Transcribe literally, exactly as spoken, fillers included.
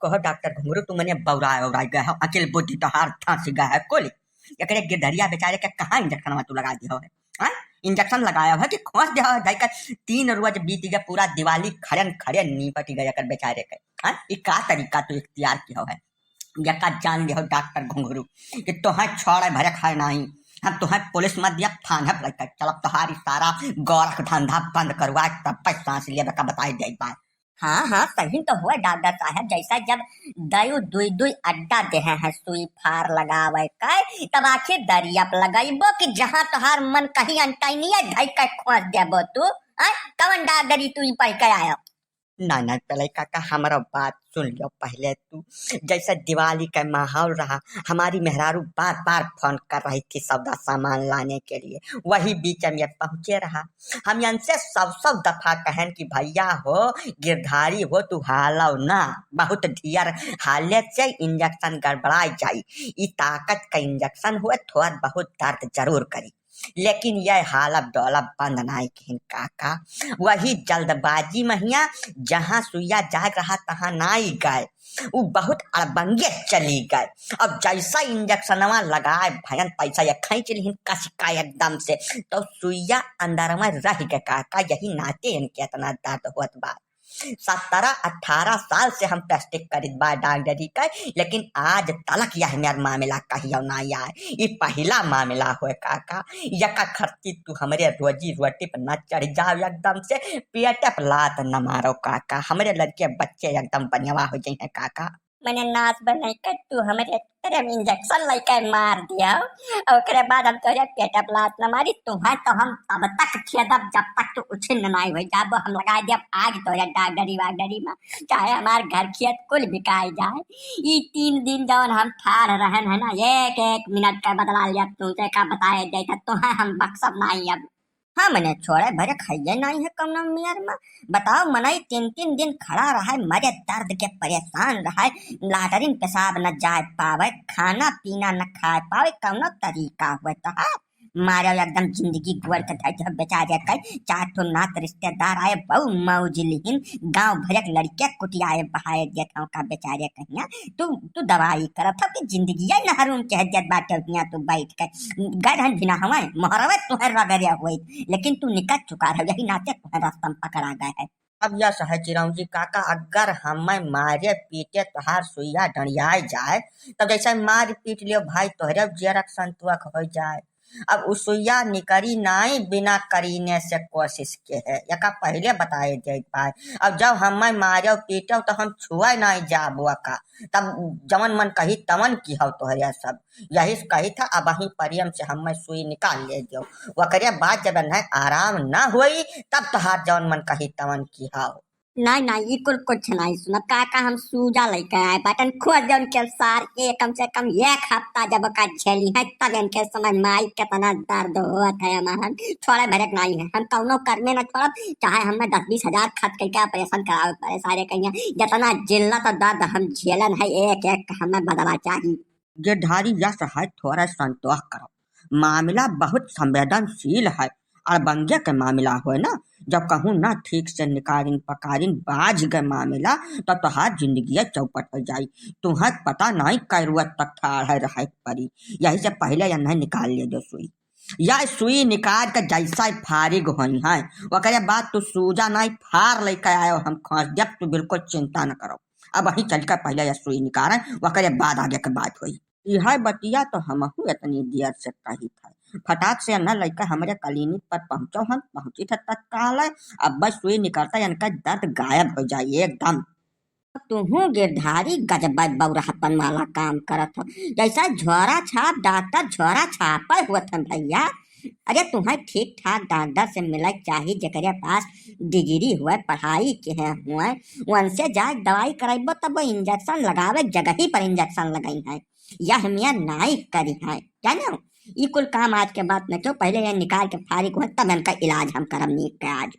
कहो डॉक्टर घुंघरू, तू मने बौराए औराए गए हो, अकिल बुद्धि तोहार धंस गए है कुल। एकरे गिरधरिया बेचारे के कहाँ इंजेक्शनवा तू लगा दियो है? हाँ? इंजेक्शन लगाया है कि खोस दिया है? जाइके तीन रोज बीत गया, पूरा दिवाली खड़न खड़े निपट गया कर बेचारे के। हाँ? ई का तरीका तू इख्तियार किया है? यका जान लियो डॉक्टर घुंघरू कि तोहे छोड़े भरे खाए नाही। हम तोहे पुलिस मत दिया, थाने पर लेकर चलब, तोहारी सारा गोरख धंधा बंद करवा, तब पे सांस लिए बेका बताई दे बात। हाँ, हाँ, सही तो हुआ डॉक्टर साहब, जैसा जब दयु दुई दुई अड्डा देहे हैं सुई फार लगावे के, तब आखिर दरिया पे लगइबो कि जहाँ तोहार मन कहीं अंटाई नहीं है, धई के खोस देबो तू। आय, कवन डॉक्टरी तू ई पढ़ के आयो? ना, ना, पलई काका, हमरो बात सुन लियो पहले तू। जैसे दिवाली का माहौल रहा, हमारी मेहरारू बार-बार फोन कर रही थी सौदा सामान लाने के लिए, वही बीच में ये पहुँचे रहा। हम इनसे सौ सौ दफा कहन कि भैया हो, गिरधारी हो, तू हालो ना, बहुत ढियर हाले से इंजेक्शन गड़बड़ाई जाई। ई ताकत का इंजेक्शन हुए, थोड़ बहुत दर्द जरूर करी। लेकिन यह हालत डोलत बंद नाई किहिन काका। वही जल्दबाजी महिया जहाँ सुइया जाग रहा तहाँ नाई गए, उ बहुत अड़बंगे चली गए। अब जैसा इंजेक्शनवा लगाए भयन तैसा ये खींच लिहिन कस का एकदम से, तो सुइया अंदर में रह गए काका। यही नाते इनके इतना दर्द होत बा। सत्रह अठारह साल से हम टेस्टिंग करित बा डॉक्टरी का, लेकिन आज तलक यह हमार मामला कहियो ना आए। ई पहिला मामला होए काका। यका खर्ची तू हमरे रोजी रोटी पर न चढ़ जाओ एकदम से, पेटे पर लात न मारो काका। हमरे लड़के बच्चे एकदम बढ़िया हो जाइहैं काका। मने नास बनई के तू हमरे तरह इंजेक्शन लइके मार दिया, और ओकरे बाद हम तोरे पेट पे लात न मारी। तुहे तो हम तब तक छेदब जब तक तू उछिन्न नाई हो जाबो। हम लगाई देब आग तोरे डागडरी वागडरी में, चाहे हमार घर खेत कुल बिकाई जाए। ई तीन दिन जौन हम ठाड़ रहन है ना, एक एक मिनट का बदला लिया तुमसे का बताए देता, तुहे हम बख्शब नाई अब। हाँ, मने छोड़े भरे खाइए नाई है कौनो मेर में। बताओ, मनई तीन तीन दिन खड़ा रहे, मरे दर्द के परेशान रहे, लाटरिन पेशाब न जाए पावे, खाना पीना न खाए पावे, कौनो तरीका हुए तो है। मारे एकदम जिंदगी गुअर के धर दे बेचारे के। चार ठो नात रिश्तेदार आए, बहु मौज लिहिन, गांव भरे के लड़के कुटियाए बहाए देत हों का बेचारे कहिया। तू, तू दवाई करत हो कि जिंदगी है नहरून कह देत बाटे हियां तू बैठ के। गए रहन बिना हवाए, मोहरवे तुहे रगड़े होइत, लेकिन तू निकल चुका रहो, यही नाते तुहे रास्ता में पकड़ा गए है। अब यस है चिरौंजी काका, अगर हमें मारे पीटे तोहार सुइया डंडियाए जाए, तब जैसे मार पीट लियो भाई, तोहरे जियरक संतुअक हो जाए। अब उ सुइया निकरी नाई बिना करीने से कोशिश के है, यका पहले बताए देत भाई। अब जब हमें मारे पीटे तो हम छुए नाई जाबो का, तब जवन मन कही तवन की हो तोहरे सब। यही से कही था, अब वहीं प्रेम से हमें सुई निकाल ले दियो, ओकरे बाद जब इन्हें आराम ना होई, तब तोहार जवन मन कही तवन की हो। नाई, नाई, ई कुल कुछ नाई सुनब। काका, हम सूजा लइके आए बाटन, खोज दे उनके सार के, कम से कम एक हफ्ता जब का झेली है, तब इनके समझ में आई कितना दर्द होत है हमारन। छोड़े भरक नाई है, हम कौनो कर्मे न छोड़ब, चाहे हमें दस बीस हजार खर्च करके ऑपरेशन करावे पड़े। सारे कहिया जितना जिल्लत और दर्द हम झेलन है, एक एक हमें बदला चाही। गिरधारी यस है, थोड़ा संतोष करो, मामला बहुत संवेदनशील है। अड़बंगे के मामला होए ना, जब कहूँ ना ठीक से निकारिन पकारिन बाज गए मामला, तब तोहार जिंदगी चौपट हो जाई। तुहे पता नाई कै रोज तक ठाढ़े रहे के पड़ी, यही से पहले इन्हें निकाल ले दो सुई। या सुई निकाल के जैसा ही फारिग होई है, ओकरे बाद तू सूजा नाई फार लेके आयो, हम खोस देब, तू बिल्कुल चिंता न करो। अब वहीं चल के पहले या सुई निकालें, ओकरे बाद आगे के बात होई। इहे बतिया तो हमहू इतनी देर से कही था। फटाक से न लइका हमरे क्लिनिक पर पहुँचो, हम पहुँची थे तत्काल। अब बस सुई निकलता इनका दर्द गायब हो जाए एकदम। तुहू गिरधारी गजब बौराहपन वाला काम करत हो, जैसा झोरा छाप डॉक्टर झोरा छापे हुए थे भैया। अरे तुहें ठीक ठाक डॉक्टर से मिले के चाही, जेकरे पास डिग्री हुए, पढ़ाई के हुए, उनसे जाए दवाई करइबो तब वो इंजेक्शन लगावे के जगह ही पर इंजेक्शन लगई है। यह मियाँ नाई करी है, जाने हो? ई कुल काम आज के बात न क्यों, पहले ये निकाल के फारिग हुए तब इनका इलाज हम करब नीक के आज।